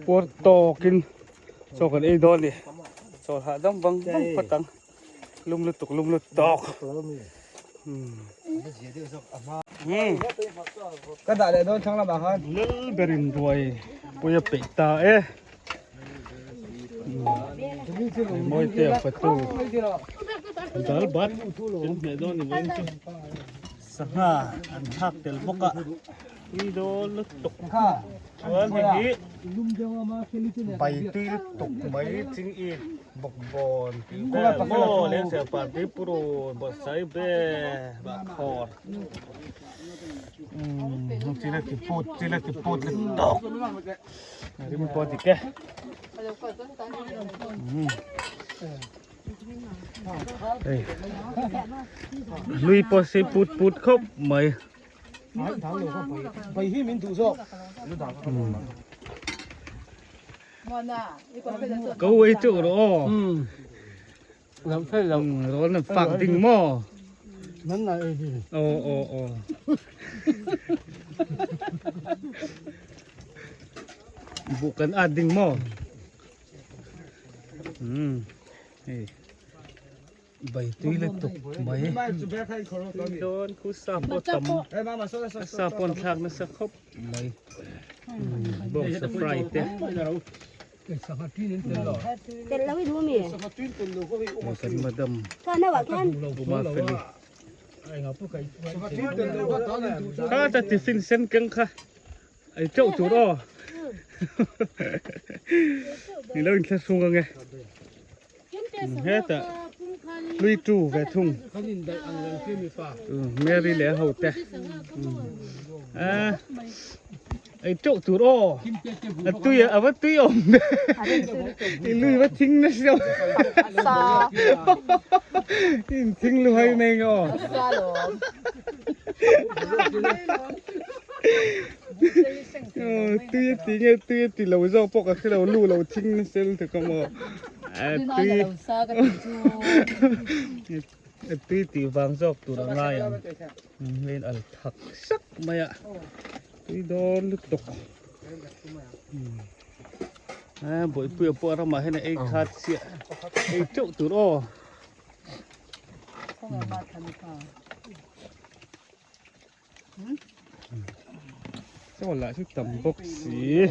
Puar tawkin chaw kan ei dawn a ni chaw hahdam vang vang phawt ang lum lutuk lum lutuk tawk Ka dah leh dawn thlang lamah khan. Lal berin ruai pui a peih ta e. Mawi te a fatu dal bat kan hmeh dawn ni mai chu sangha an thlak tel bawk a tui dawn lutuk chuan hei hi bai tui lutuk mai ching it bawkbawn tih vel maw lengser party purun bawrhsai be bahkhawr umm chile ti put chile ti put lutuk. Rim pawh dik e. Hei. Lui pawh sei put put khawp mai. Bai hi min duh zawk. Ko ei chu ro. Lam phel lo. Ro na fak ding mo. Nan na ei ding. O o o. Buh kan at ding mo. Hmm. Hei. Bai tui le tuk mai. Tui dawn khu sa pawh tam. Sa pawn thlak nasa khawp mai. Bawng sa fry te. Kan madam Uma Feli kha ta tiffin sen keng kha ei teuh tur aw ni lo inthlahrung ange hetah hlui tu ve thung Mary leh a ho te Ei teuh tur aw. A tui a va tui awm ve. I lui va thing nasa. Sa. In thing lu hai mai nge aw. Sa lawm. Tui a ti nge tui a ti lo zawk pawh ka hre lo lu lo thing nasa lutuk a maw. A tui. A tui tih vang zawk tur a ngai ang. Hei al thak sak mai a tui dawn lutuk a bawihpuia pawh ramah hian a ei khat chiah ei teuh tur aw. Chaw lah chu tam bawk si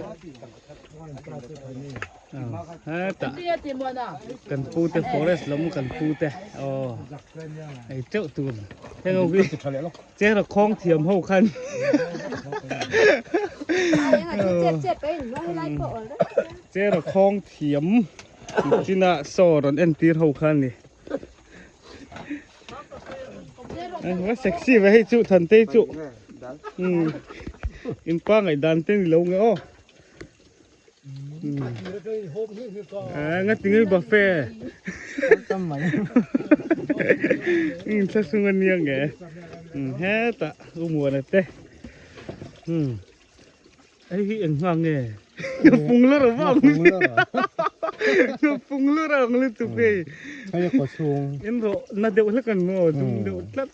hetah kan pu te forest lam kan pu te aw ei teuh tur heng ho hi chera khawng thiam ho khan chera khawng thiam china saw rawn entir ho khan ni. Va sexy ve hei chu Thantei chu um in pa ngaih dan te ni lo nge aw a nga ti nge buffet in thla sung ania nge um hetah umuana te um Hei hi eng nghak nge? Pung lur a vang. Pung lur a ang lutuk hei. Hei a khaw chhung. In rawh na deuh hlek an maw dum deuh tlat.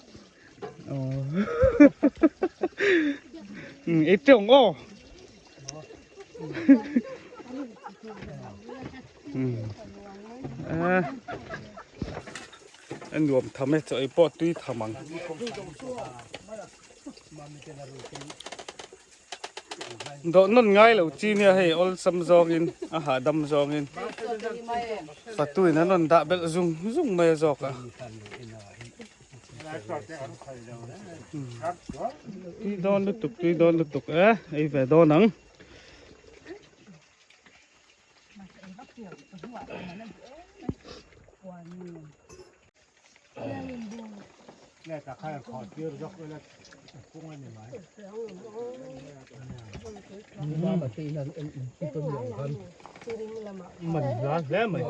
Ei teuh ang aw. A nuam tham e chaw ei pawh tui tham ang. Dawh nawn ngai lo chi nia hei awlsam zawngin a hahdam zawngin fatuin an rawn dah belh zung zung mai a zawk a. Tui dawn lutuk tui dawn lutuk e ei ve dawn ang. Man hla hle mai.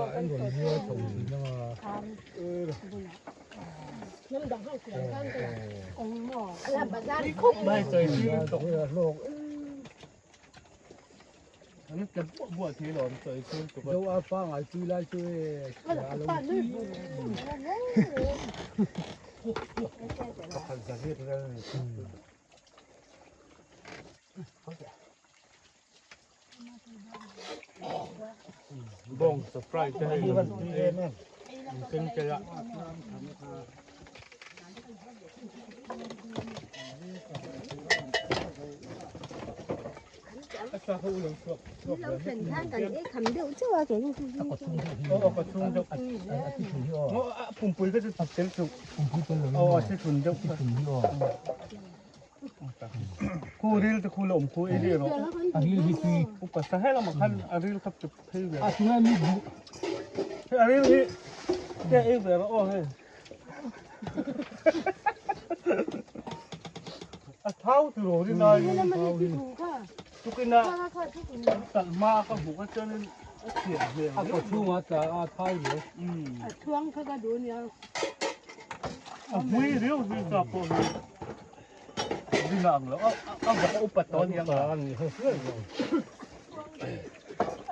Mai chawi tir tawk. An tla buah buah thei lo an chawi tir tawk a. Bawng surprise te hei an keng tel a. Pumpui kha chu tel chu aw a thi thun deuh Khu ril te khu la awm khu ei ri rawh. A ril hi tui. Upa sa he lamah khan a ril kha chep phei ve. A tunga mi bu. He a ril hi te ei ve rawh aw hei. A thau ti ro ri nai. Tukina talh hma ka hmuh kha chuanin a thian hmel. A kaw chhungah tla a thau riau. A thuang kha ka duh nia. A hmui riau hi ka pawh hi rin a ang lo a a vawk a upa tawh aniang a.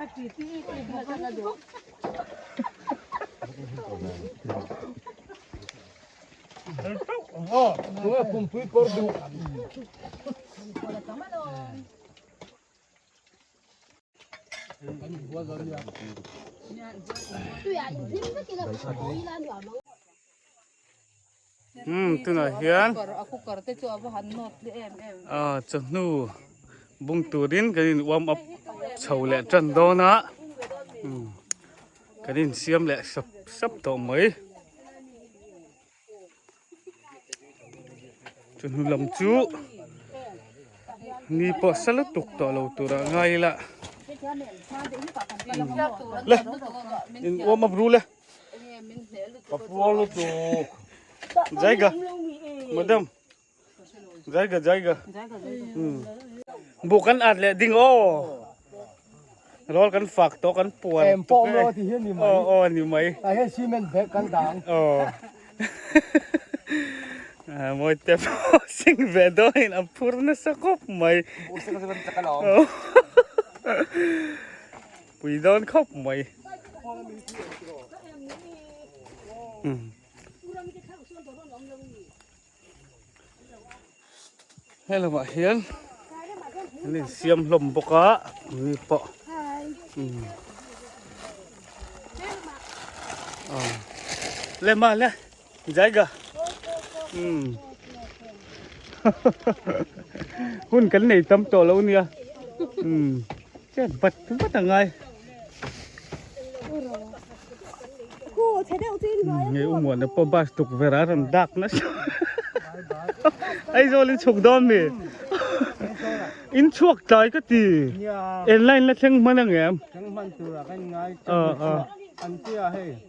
A ti ti ti kha ka duh. Tunge pumpui kawr duh. Umm tunah hian ah chawhnu bung turin kan in warm up chho leh tan dawn a umm kan insiam leh sap sap tawh mai. Chawhnu lam chu ni pawh sa lutuk tawh lo tur ah ngai ila le in warm up ru le jaiga madam jaiga jaiga buh kan at leh ding aw Rawl kan fak tawh kan puan Em pawh maw ti hian ni mai. Aw aw ni mai. Tah hian cement bag kan dang. Aw. Mawi te pawh sing ve dawn a phur nasa khawp mai. Pui dawn khawp mai. He lamah hian an insiam hlawm bawk a mi pawh umm aw le ma le jaiga umm hun kan nei tam tawh lo nia umm chet vat vat a ngai. Ngei u muan pawh bus tukverh a rawn dak nasa Aizawl in chhuk dawn mi in chhuak tlai ka ti en line la thleng hman ang em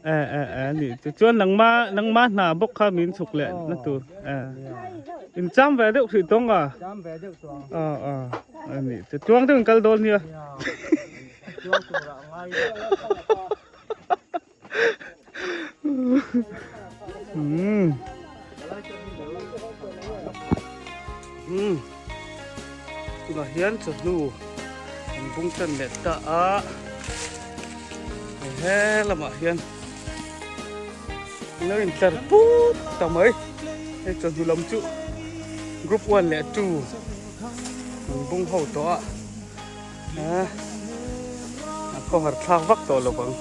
e e e ni chu chuan nangma nangma hna bawk kha min chhuk leh na tur e in cham ve deuh hrih tawng a a a ani chu tluang deuh in kal dawn nia. Umm tunah hian chawhnu an bung tan leh ta a he lamah hian an lo intlar put ta mai hei chawhnu lam chu group 1 leh 2 an bung ho tawh a. A khawhar thlak vak tawh lo vang.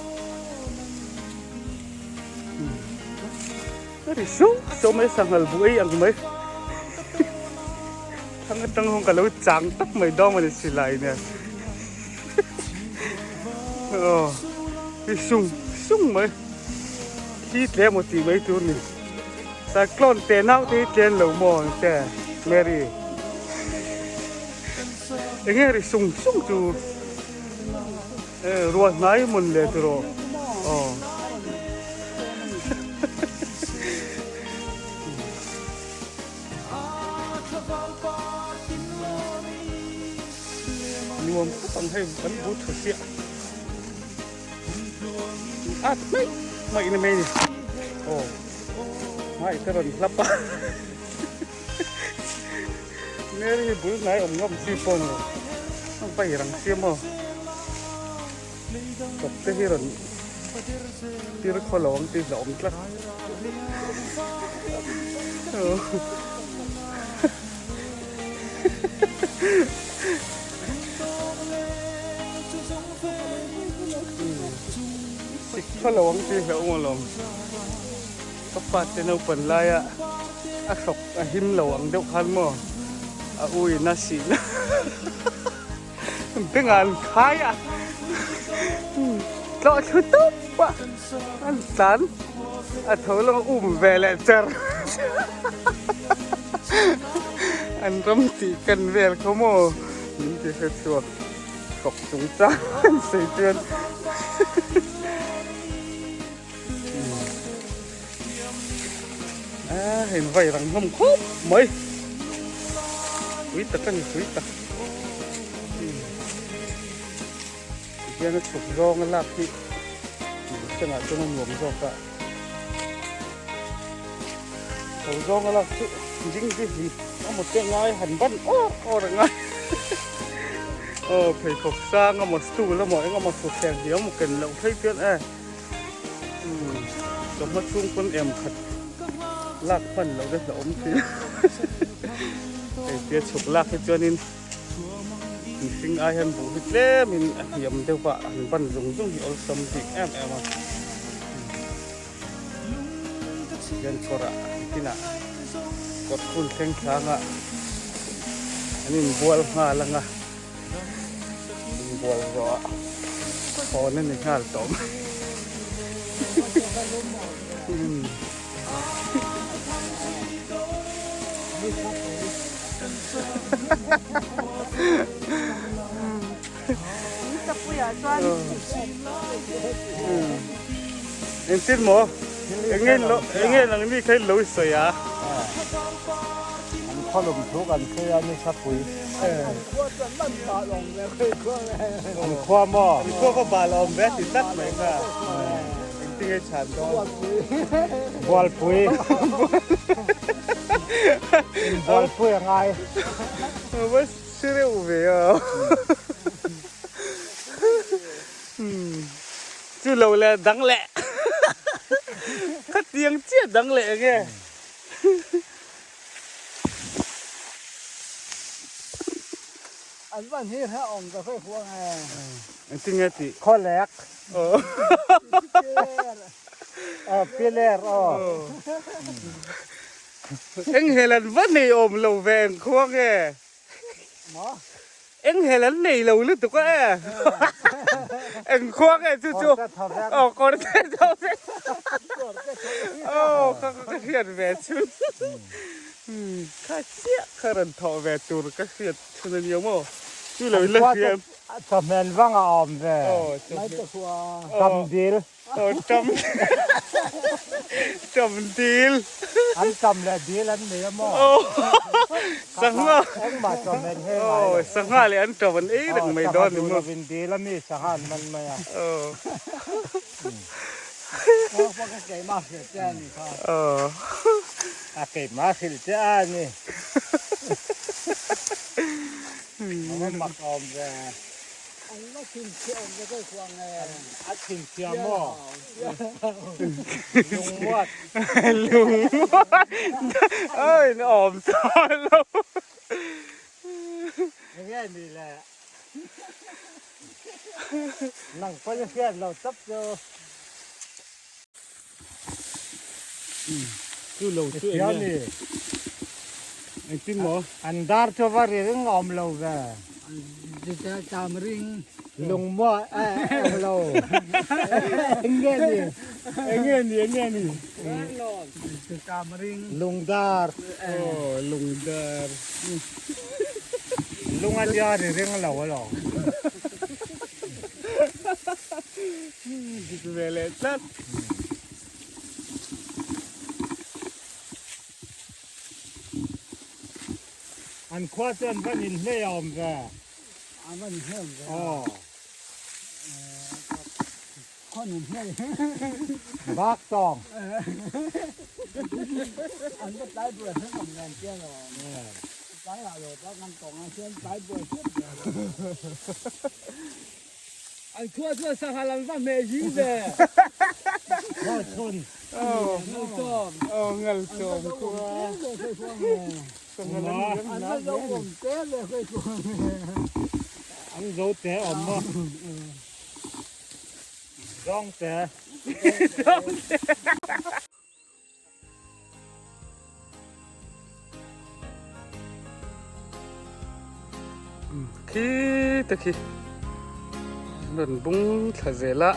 A ri sung sung mai sanghal bu ei ang mai. Thang atang hung ka lo chang tak mai dawng a ni silai nen. Aw ri sung sung mai. Thi tle maw tih mai tur ni. Cyclone te nau te hi tlen lo maw te Mary. Enge ri sung sung chu ruah hnai mun leh tur aw aw. ang hei kan bu thu siah at mai mai ni mai ni aw mai ka rawn hlap a Mary hi bul hnai awm ngam chi pawh ni lo a vai rang siam aw tawp te hi rawn tir khaw lo ang tih hlauhawm tlat Sik khaw lo ang tih hlauhawm alawm ka fate naupan laia a hrawk a him lo ang deuh khan maw a uin a sihna bengah an khai a tlawh thlu tup a an tlan a tho lawng a um ve leh cher an ram tih kan vel khaw maw min ti hre chhuak hrawk chung chang an sawi chuan a hei vai rang hlawm khawp mai pui tak a ni pui tak tihian a chhuk zawng a lak hi thlengah chuan a nuam zawk a chho zawng a lak chu ding te hi a maw te ngai han ban awr awr a ngai aw pheikhawk sang emaw stool emaw eng emaw thutthleng hi emaw ken loh phei chuan e chawhma chhung pawn em khat lak hman loh te hlauhawm thin hei tia chhuk lak hi chuanin mihring ai hian buh hi tlemin a hniam deuh a an ban zung zung hi awlsam bik em em a hian kawrah tinah kawt hun thleng thlangah an inbual nghal ang a. Inbual zawh ah hawn a ni nghal tawh mai. Engtin maw? Enge enge nang ni kha in lo sawi a? An khawlum thu kan sawi a ni Thapui. An khua maw? An khua va bal awm ve ti tlat mai kha. Engtin nge chhan dawn? Bualpui. Bualpui a ngai. Va si reuh ve a. Chu lo leh dang leh. Khatiang chiah dang leh enge. An van hi hre awm ka hre huang e. Engtin nge tih? Khawlek. Aw piler aw. Enghelh an va nei awm lo ve eng khua nge? Maw? Enghelh an nei lo lutuk a e. Eng khua nge chu chu? Aw kawr te tho vek. Aw ka ka hriat ve chu. Kha chiah kha rawn thawh ve tur ka hriat chhun a nia maw? Chu lo in la hria em? Chawhmel vang a awm ve. Tam dil. Aw tam tam dil. An tam leh dil an nei a maw? Sangha. Engmah chawhmel he ngai lo. Aw sangha leh an tam an ei reng mai dawn ni maw? Sangha duh lovin dil a mi sangha an man mai a. Aw. A keimah hrilh che a ni. A mak awm ve. A thinchhia maw? Lungmuat. Lungmuat. Oi awm tawh lo. Enge ni le? Nang pawh i hriat lo tawp chu. Chu lo chu eng nge? Engtin maw? An dar chu va ri ring awm lo ve. Cham ring. Lung maw awm lo. Eng nge ni? Eng nge ni? Eng nge ni? Cham ring. Lung dar. Aw lung dar. Lung a nia ri ring lo alawm. Dik ve leh tlat. An khua chuan van in hlei a awm ve. Bak tawng. An khua chuan sangha lam va hmeh zing ve. Aw ngal chawm khua. Sangha lam An va zo awm te ve khawi chuan. An zo te awm maw. Zawng te. Zawng te. Khi te khi rawn bung thla zel a.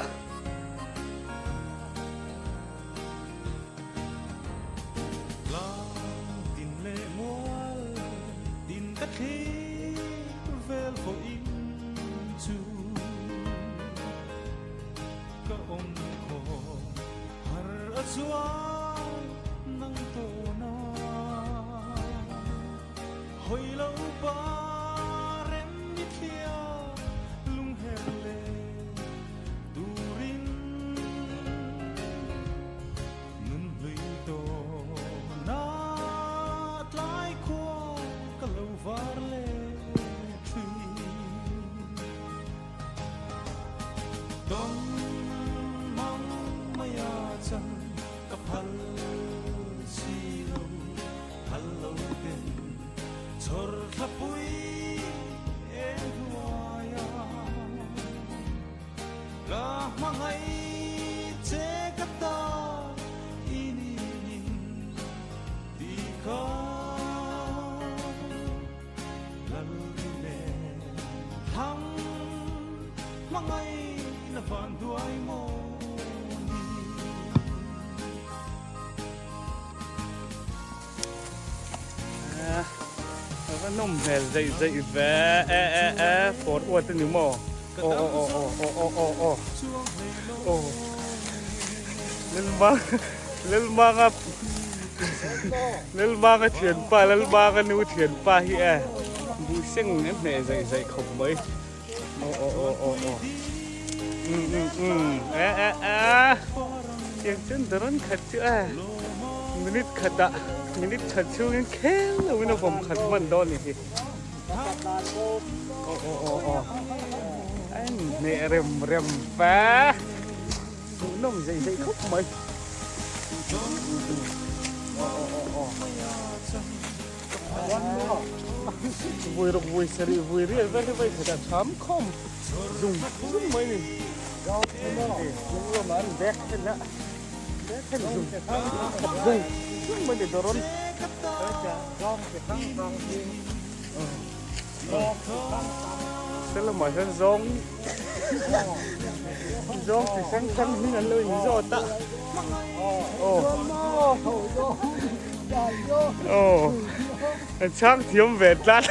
A va nawm hmel zeih zeih ve e e e fawr uat a ni maw aw aw aw aw aw aw aw aw aw Lalmang Lalmanga Lalmanga thianpa Lalmanga nu thianpa hi e buhseng a hneh zeih zeih khawp mai. Aw aw aw aw aw um um um e e e tiang chuan darawn khat chu e minute khatah minute khat chhungin khel loin a vawm khat hman dawn ni hi aw aw aw aw a inhneh rem rem ve hmuhnawm zeih zeih khawp mai aw aw aw aw. Vui ruk vui sarih vui rial vel hi vai khat a tham khawm zung zung mai ni. Lung lamah an bag then a bag then zung zung zung mai ni dawrawn. Helamah hian zawng zawng chi hrang hrang hming an lo inzawt a aw aw an chhang thiam ve tlat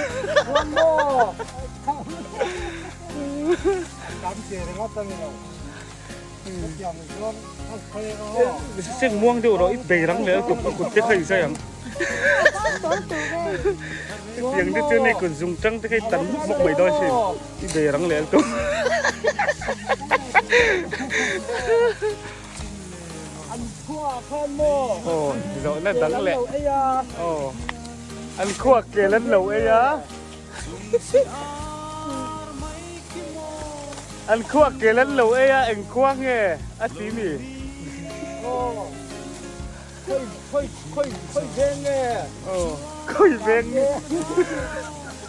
Seng muang deuh rawh i bei rang leh a tuk a kut te kha i zai ang. Hetiang te chuan hei kut zung tang te kha i tan bawk bawk mai dawn sin i bei rang leh a tuk. Aw zawhna dang leh aw an khuak kel an lo ei a. An khuak kel an lo ei a, eng khua nge a ti mi? Aw, khawi khawi khawi khawi veng nge? Aw, khawi veng nge?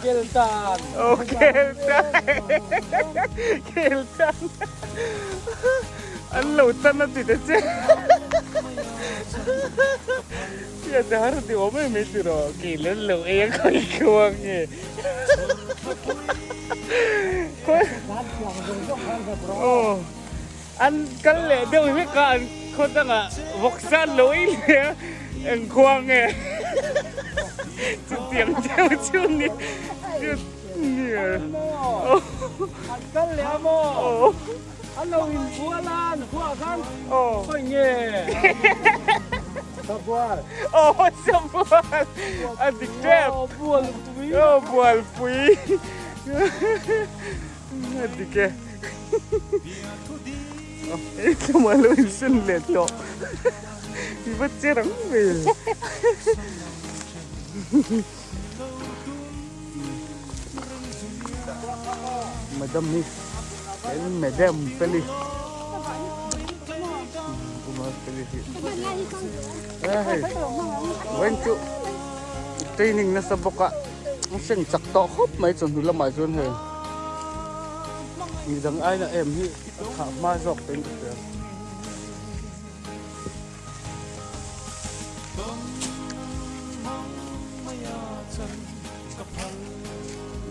Kel tan. Aw, kel tan. Kel tan. An lo tan a ti ta che. Tia te har ti awm em mai tiraw kel an lo ei a khawi khua nge? Aw an kal leh deuh hlek a an khaw dangah vawksa an lo ei leh a eng khua nge chutiang deuh chu ni chu ni an kal leh a maw an lo inbual a an khuaah khan khawi nge Sabual aw sabual a dik tep aw bualpui aw bualpui. A dik e. Ei tlawm a lo insen leh tawh. I va che rang ve. Madam hi en madam feli. Uma feli hi. Hei. Vain chu training nasa bawk a. A seng chak tawh khawp mai chawhnu lamah chuan hei midang aina em hi a thah hma zawk te in ka hria.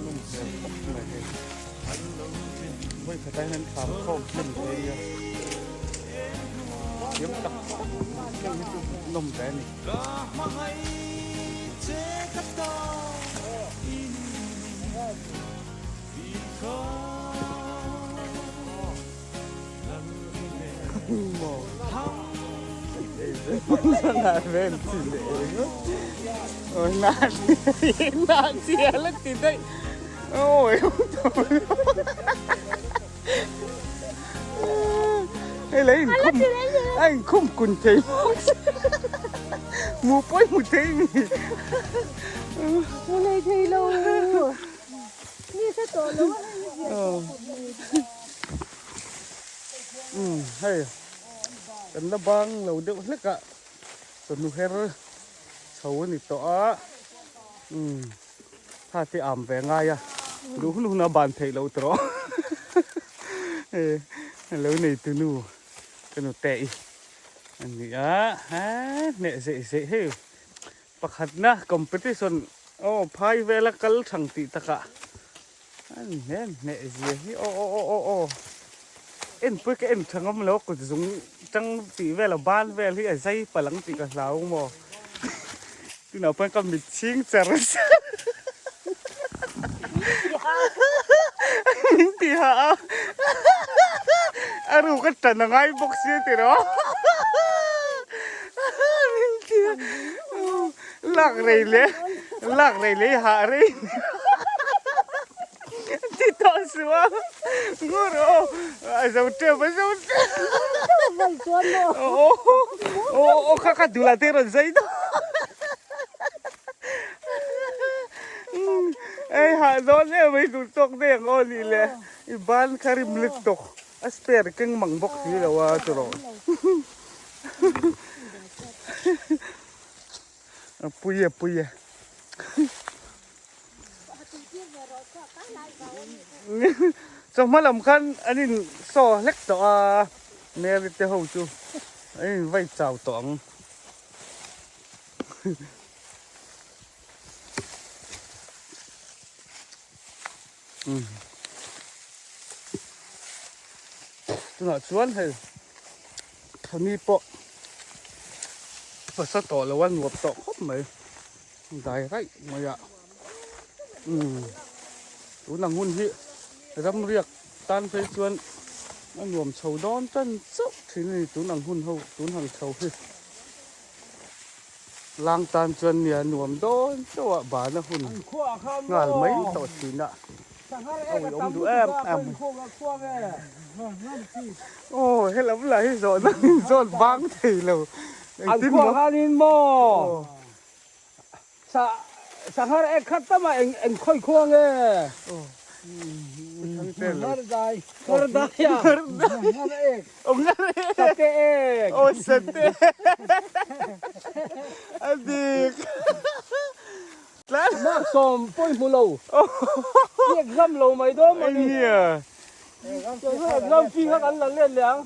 Nawm hmel khawp mai hei. Vawi khat ah hian an kham khawm hnem thei a nia. Thiam tak tak heng hi chu nawm ve a ni. Hei lei inkhum a inkhum kun thei bawk si hmuh pawh i hmu thei mi. Hmu nei thei lo mi hre tawh lo a hei hi zia Umm hei kan la bang lo deuh hlek a chawhnu her chho a ni tawh a umm. Tha te am ve ngai a, duh hun hun a ban theih loh tawh a lo nei tu nu ka nu te i a ni a, ha hneh zeih zeih hei pakhatna competition aw phai vela kal thang tih takah a hneh hneh zia hi aw aw aw aw aw en pawh ka en tha ngam lo a kut zung tang tih vel a ban vel hi a zai palh ang tih ka hlau maw. Tunah pawh ka mit chhing cher cher min ti hah a a ruk a tan a ngai bawk sia tiraw min ti lak rei leh lak rei leh i hah rei ti tawh suh a ngur aw a zo tep a zo tep aw aw kha kha dula te rawn zai dawn ei hah dawn em mai duh tawk daih ang aw nih le i ban kha rim lit tawk a spare keng mang bawk si lo a tiraw a pui e pui e. Chawhma lam khan an in saw hlek tawh a, Mary te ho chu an in vai chau tawh ang. Tunah chuan hei thani pawh pasa tawh lo a nuap tawh khawp mai. Dai raih mai a umm tuna hmun hi ramriak tan phei chuan a nuam chho dawn tan chauh thin a ni tun ang hun ho tun ang chho hi lang tan chuan nia nuam dawn chauh a bana hun nghal mai tawh thin a a awm duh em em aw helam lah hi zawhna in zawn bang thei lo engtin maw. Sa sanghar ek khat tam a eng eng khawi khua nge? Ngar dai. Ngar dai a. Ngar ek. Oh ngar ek. Sate ek. Oh sate. A dik. Tlan. Mark sawm pawi hmu lo. I exam lo mai dawn mawni. Nia. Exam fee kha kan la let leh ang.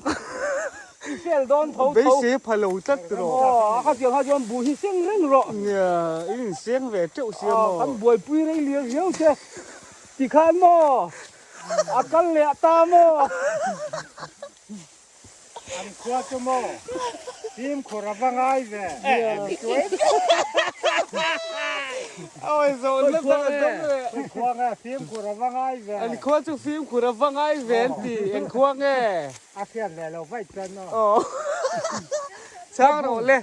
I fail dawn tho tho. Beisei pha lo tlat rawh. Aw, a kha chiang kha chuan buh hi seng reng rawh. Nia, i inseng ve teuh sia maw. Kan buaipui rei lian riau che. Tikhan maw, a kal leh ta maw. An khua chu maw? Fimkhur a va ngai ve. Awi zawn na tak a dawng le. An khua nge fimkhur a va ngai ve. An khua chu fimkhur a va ngai ve an ti. Eng khua nge? A hriat leh lo vaih chuan aw. Aw. Chhang rawh le.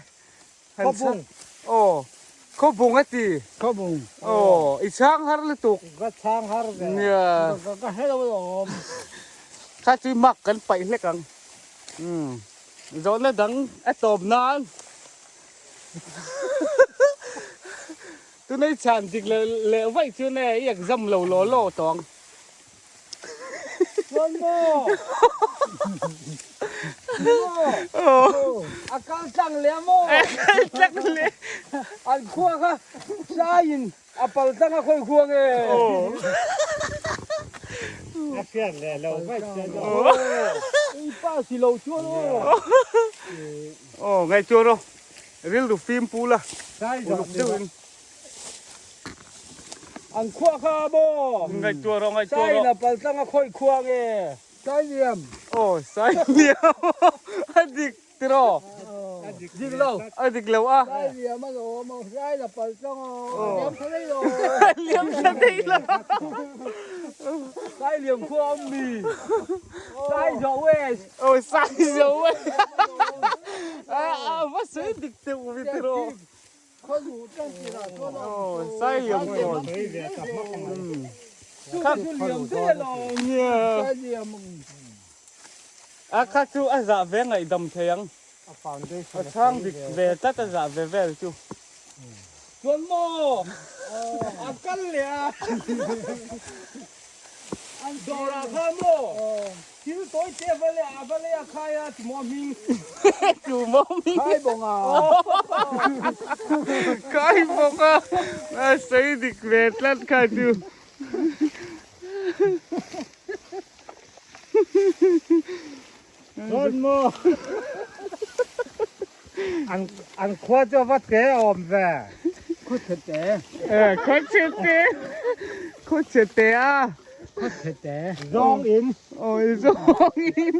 Khawbung. Aw. Khawbung a ti. Khawbung. Aw, i chhang har lutuk. Ka chhang har ve. Nia. Ka hre lo alawm. Kha chu mark kan paih hlek ang. Umm. Zawhna dang a tawp nan. Tunei chhan dik leh leh vaih chu ne i exam lo law law tawh ang. Chuan maw? A kal tlang leh a maw? A kal tlang leh. An khua kha saiin a pal tlang a khawi khua nge? A hriat leh lo vaih chuan I pa si lo chuan aw. Aw ngaihtuah rawh. Rilru fim pu la. Uluk deuhin. An khua kha maw? Ngaihtuah rawh, ngaihtuah rawh. Sain a pal tlang a khawi khua nge? Sailiam. Aw, Sailiam. A dik tiraw? A dik Dik lo. A dik lo a. Sailiam a lawm a, Sain a pal tlang aw. A liam tha daih lo. A liam tha daih lo. Sailiam khua awm mi? Sai zawh west. Aw, Sai zawh west. A va sawi dik teuh vi tiraw? A kha chu a zah ve ngaihdam thei ang. A chhang dik ve tlat a zah ve vel chu. Chuan maw a kal leh a. An dawrah khan maw thil tawi te va leh a va lei a khai a ti maw hming. Tu maw hming. Khai bawng a. Khai bawng a. A sawi dik ve tlat kha chu. Chuan maw an an khua chu a va te awm ve. Khaw chhe te. Eh khaw chhe te. Khaw chhe te a. Khaw chhe te. Zawng in. Awi zawng in.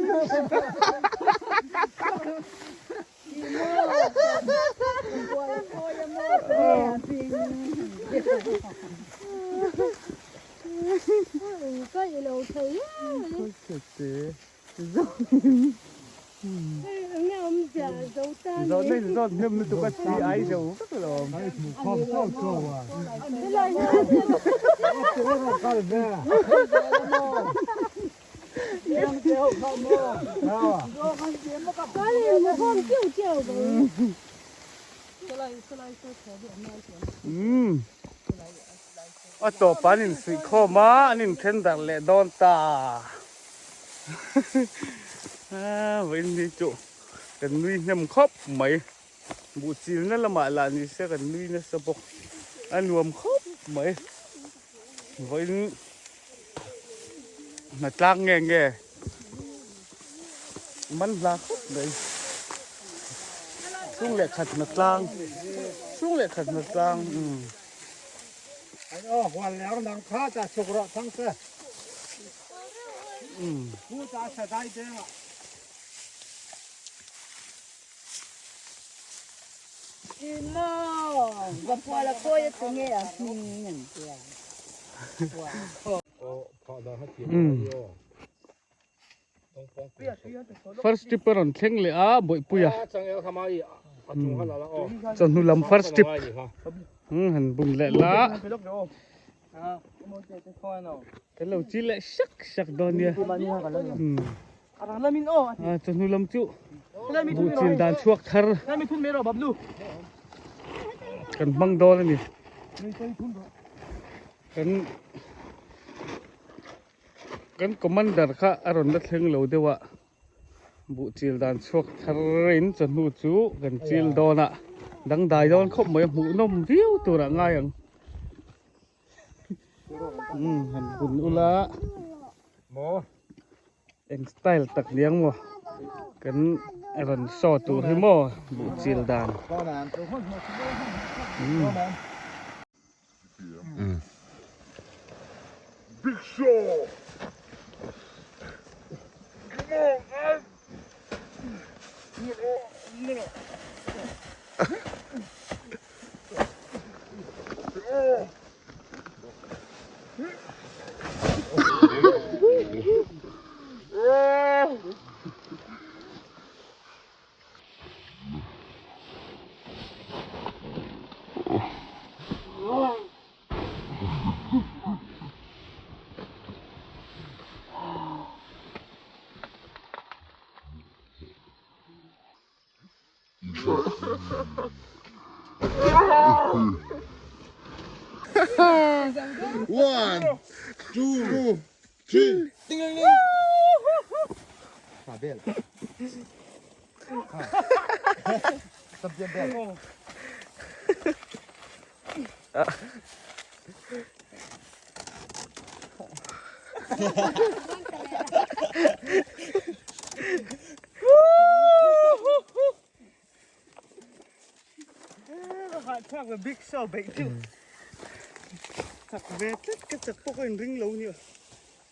Khaw chhe te. Zawhna in zawt hnem lutuk a chi ai zo vek alawm. A tawp an insuih khawm a, an inthen darh leh dawn ta. Vawiin hi chu kan nui hnem khawp mai. Buh chilna lamah lah ni se kan nui nasa bawk. A nuam khawp mai. Vawiin hna tlang nge nge man hla khawp mai. Chung leh khat hna tlang. Chung leh khat hna tlang. First trip a rawn thleng leh a Bawihpuia chawhnu lam first trip han bun leh la kan lo chi leh sak sak dawn nia chawhnu lam chu buh chil dan chhuak thar kan hmang dawn a ni kan Kan commander kha a rawn la thleng lo deuh a, buh chil dan chhuak thar in chawhnu chu kan chil dawn a, dangdai dawn khawp mai a hmuhnawm viau tur ah ngai ang. Umm han bun ula eng style tak niang maw kan rawn show tur hi maw buh chil dan. Umm. Big Show! Come on, man! One, two, three. Big show beih chu chak ve tlat ka chak pawh ka inring lo nia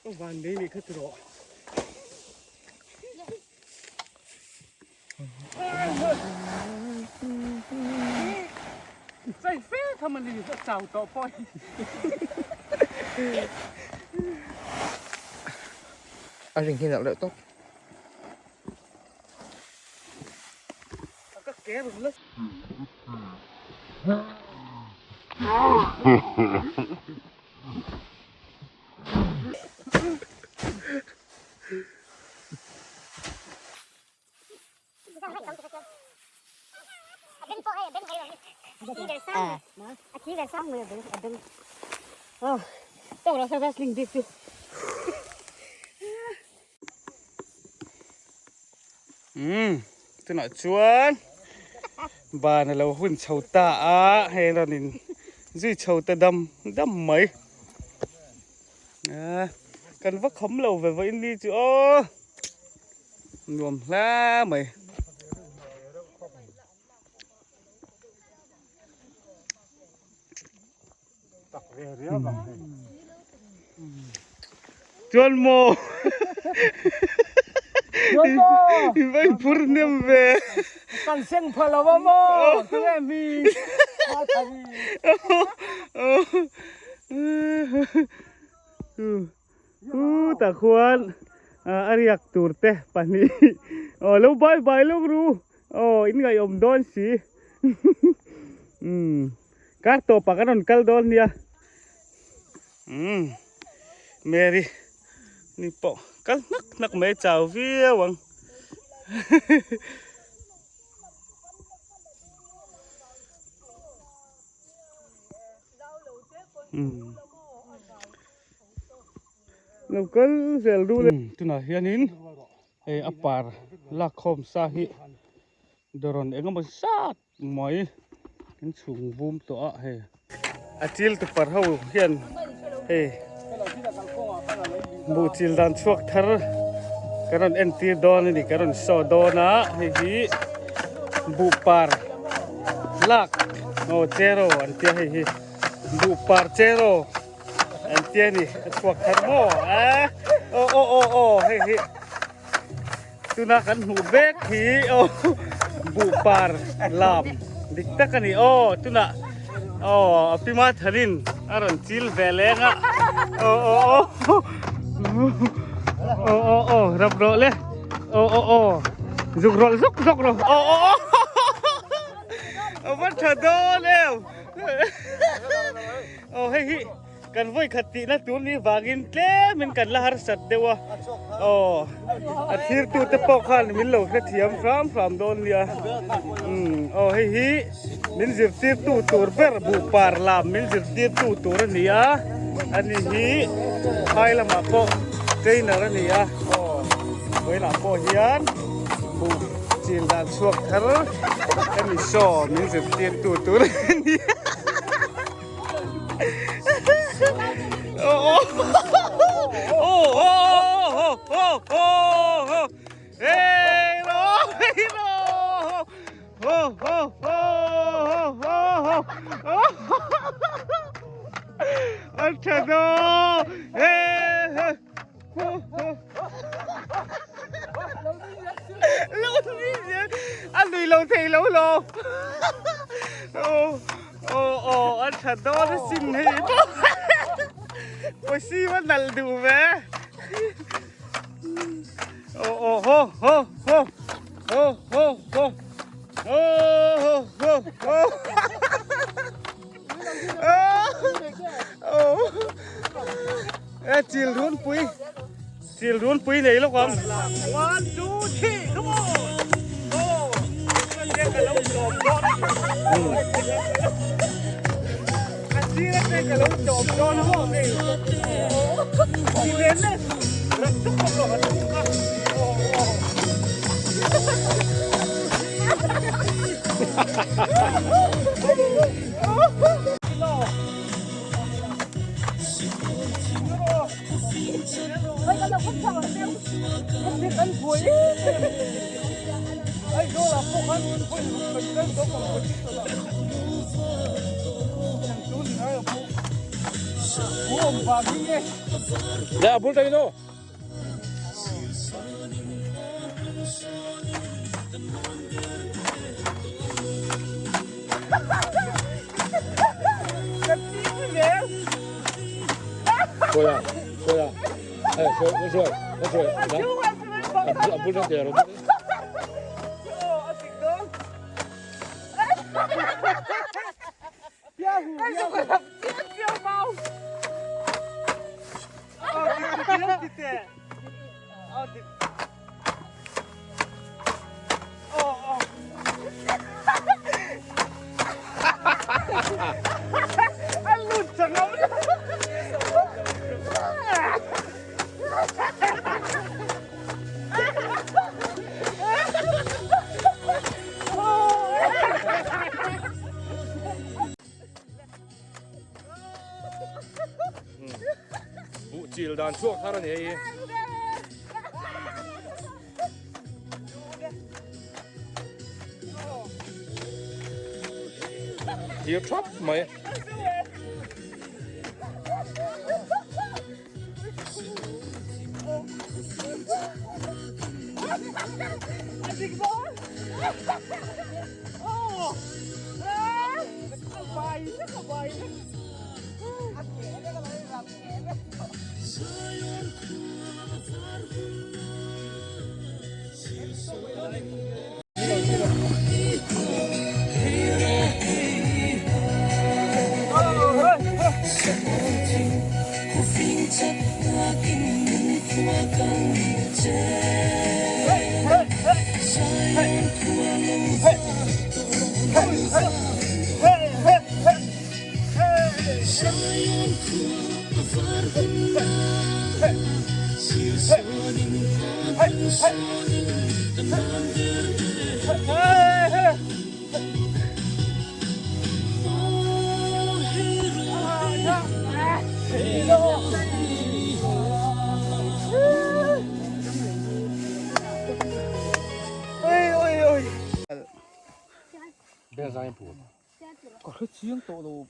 ka van nei nih kha ti rawh. Chai fe tham a ni a chau tawh pawh hi. A ring hi nalh reuh tawp. Ka ke rawn la. Umm tunah chuan ban a lo hun chho ta a hei rawn in zui chho ta dam dam mai a kan va kham lo ve vawiin ni chu aw. Nuam hle mai. Chuan maw? Chuan maw? I va inphur hnem ve. Kan seng pha lo a maw? Tunge mi? U tah khuan a riak tur te pahnih aw lo bye bye lawk ru aw in ngaihawm dawn si umm kar tawpah kan rawn kal dawn nia umm Mary ni pawh kal hnak hnak mai chau viau ang Lo kal zel duh le. Tunah hianin hei a par lak khawm sa hi dawrawn eng emaw zat mai an chhung vum tawh a hei. A chil tu par ho hian hei buh chil dan chhuak thar kan rawn entir dawn a ni kan rawn show dawn a hei hi buh par lak aw chero an tia hei hi buh par chero an tia ni a chhuak thar maw a aw aw aw aw hei hi tuna kan hmuh vek hi aw buh par lam dik tak a ni aw tuna aw a pima thanin a rawn chil ve leng a aw aw aw aw aw aw rap rawh le aw aw aw zuk rawlh zuk zuk rawh aw aw aw a va tha dawn em aw hei hi Kan vawi khat tihna tur ni vangin tlemin kan la harsat deuh a, aw a thirtute pawh khan min lo hrethiam hram hram dawn nia. Umm aw hei hi min zirtirtu tur ber buhpar lam min zirtirtu tur a ni a, ani hi phai lamah pawh trainer a ni a, aw vawiinah pawh hian buh chin dan chhuak thar hemi show min zirtirtu tur a ni a. A lui lo thei lo lo. Aw aw a tha dawn a sin hei pawisi va nalh duh ve aw aw ho ho ho ho ho ho ho ho ho ho e chil run pui chil run pui nei lawk ang 1 2 3 come on oh Le a bul tangin aw. Koya, koya. Eh, so, so, so, a bul tang te ro. Buh chil dan chhuak thar a ni hei. Thir thap mai.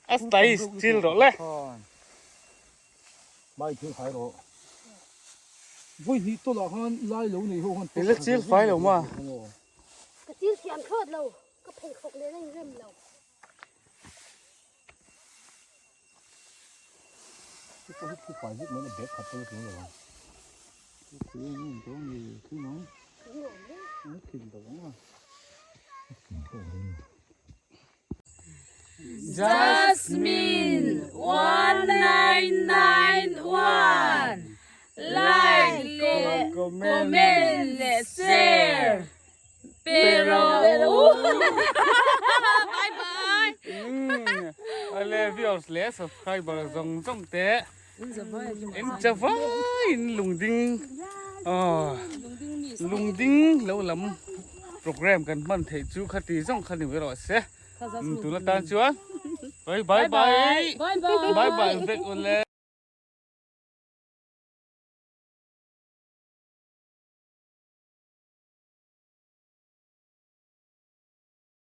A style chil rawh le. Ila chil fai lo ma. Ka chil thiam thlawt lo, ka pheikhawk leh na inrem lo. Jasmine 1991 Like leh comment leh share pe rawh u Bye bye. Awle viewers leh subscriber zawng zawng te in chavai in lungding lungding lo lam program kan hman theih chu khati zawng kha ni mai rawh se. Tuna tan chuan bye bye bye bye bye vek ule.